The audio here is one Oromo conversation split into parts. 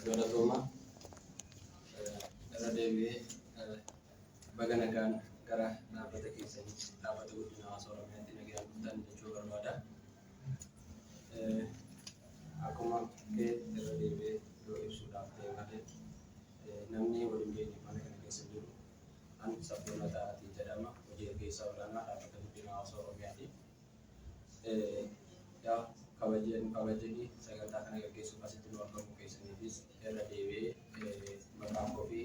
Galatooma, irra deebi'ee baga nagaan gara dhaabbata keessanii, Dhaabbata Guddina Hawaasa Oromiyaatti nagaan dhuftan jechuu barbaada. Akkuma kee irra deebi'ee yoo ibsuudhaaf ta'e malee namni wal hin beekne mana kana keessa jiru. An Sabboonaa Xaa'aatiin jedhama. Hojii gaggeessaa olaanaa Dhaabbata Guddina Hawaasa Oromiyaati. Yaa kabajee nu kabajanii sagantaa kana gaggeessuuf asitti nu argamuu keessaniifis irra deebi'ee maqaa koo fi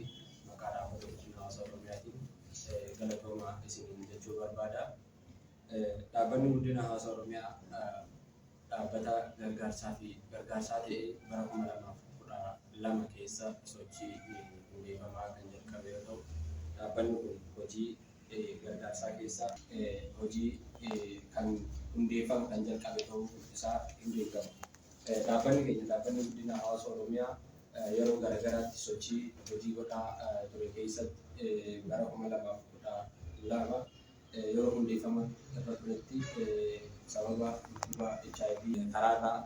maqaa Dhaabbata Guddina Hawaasa Oromiyaatiin galatoomaa isiniin jechuu barbaada. Dhaabbanni Guddina Hawaasa Oromiyaa dhaabbata gargaarsaa fi gargaarsaa ta'ee bara 2012 keessa sochii hundeeffamaa kan jalqabe yoo ta'u, dhaabbanni kun hojii gargaarsaa keessa hojii kan hundeeffama kan jalqabe ta'uu isaa hin beekama. Dhaabbanni keenya, Dhaabbanni Guddina Hawaasa Oromiyaa, yeroo garaagaraatti sochii hojii godhaa ture keessatti bara 2012 yeroo hundeeffama irra turetti sababa dhukkuba HIV karaarraa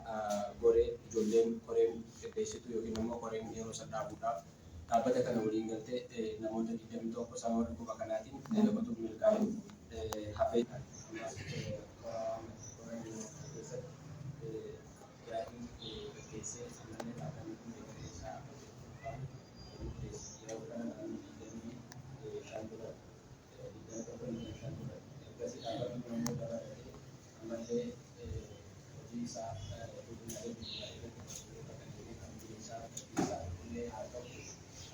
goree ijoolleen koreen qindeessitu yookiin immoo koreen yeroo san dhaabuudhaaf dhaabbata kana waliin galtee namoota 21 sababa dhukkuba kanaatiin utuu hin milkaa'in hafee. Ammas kora keessatti yaa'ii gaggeessee ammallee dhaabbanni kun egeree isaa akka itti fufu murteesse. Yeroo kana namni 25 turan. 21, 25 turan. Ergasii dhaabbanni kun ammoo dabalatee ammallee hojii isaa godinaalee godinaalee irratti bakka deemee kan hojii isaa gaggeessaa illee haa ta'u,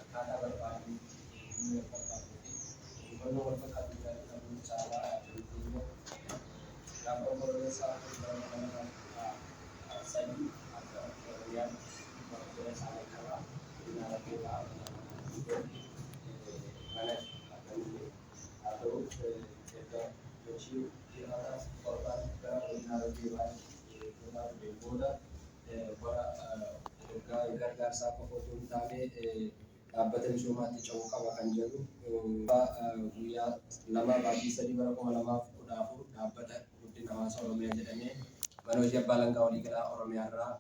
akkaataa barbaadamutti humni wal fakkaatuu fi hubannoo wal fakkaatu jiraachuu dhabuun caalaa dhaabbanni keenya gaafa Onkololeessa 4 bara 2013 akka Oromiyaatti waajjira isaa jalqabaa Godina Harargee Bahaa magaalaa Guuntootti banate. Dhaabbanni haa ta'u, erga hojii ji'oota 7 gara Godina Harargee Bahaatti godhaa tureen booda bara ergaa gargaarsaa qofa otoo hin taane dhaabbata misoomaatti ce'uu qaba kan jedhu guyyaa 2 baatii 3 bara 2014 Dhaabbata Guddina Hawaasa Oromiyaa jedhamee mana hojii Abbaa Alangaa Waliigalaa Oromiyaa irraa.